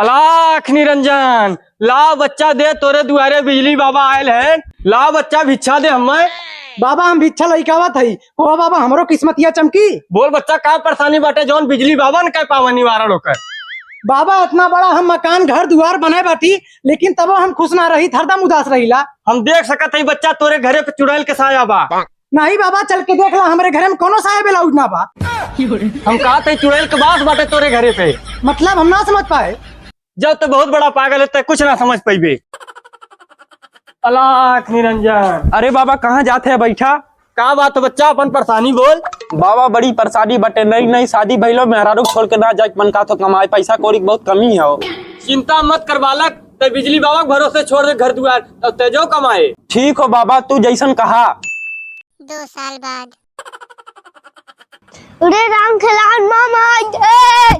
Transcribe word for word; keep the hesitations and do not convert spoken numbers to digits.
अलख निरंजन, ला बच्चा दे, तोरे दुआरे बिजली बाबा आयल हैं। ला बच्चा, भिक्षा दे हमें। बाबा, हम भिक्षा लइकावत हई। ओ बाबा, हमरो किस्मतिया चमकी। बोल बच्चा, का परेशानी बाटे, जौन बिजली बाबा न कह पावा निवारण ओकर? बाबा, इतना बड़ा हम मकान, घर दुआर बनाए बाटी, लेकिन तबो हम खुश ना रही, हरदम उदास रहीला। हम देख सकत हई बच्चा, तोरे घरे पे चुड़ैल के साया बा। नहीं बाबा, चल के देख ला, हमरे घरे में कोनो साया ब्लाउज ना बा। हम कहत हई चुड़ैल के बास बाटे तोरे घरे पे। मतलब, हम ना समझ पाए। जब तो बहुत बड़ा पागल है, तो कुछ ना समझ पइबे। अलख निरंजन। अरे बाबा, कहाँ जात है? बैठा। का बात है बच्चा, अपन परेशानी बोल। बाबा, बड़ी परेशानी बटे, नई नई शादी भइलो, मेहरारू छोड़ के ना जाए के मन का तो कमाए, पैसा कौड़ी के बहुत कमी है। चिंता मत कर बालक, ते बिजली बाबा के भरोसे छोड़ दे घर दुआर, तब ते जो कमाए। ठीक हो बाबा, तू जैसन कहा। दो साल बाद। अरे राम खेलान मामा, ए!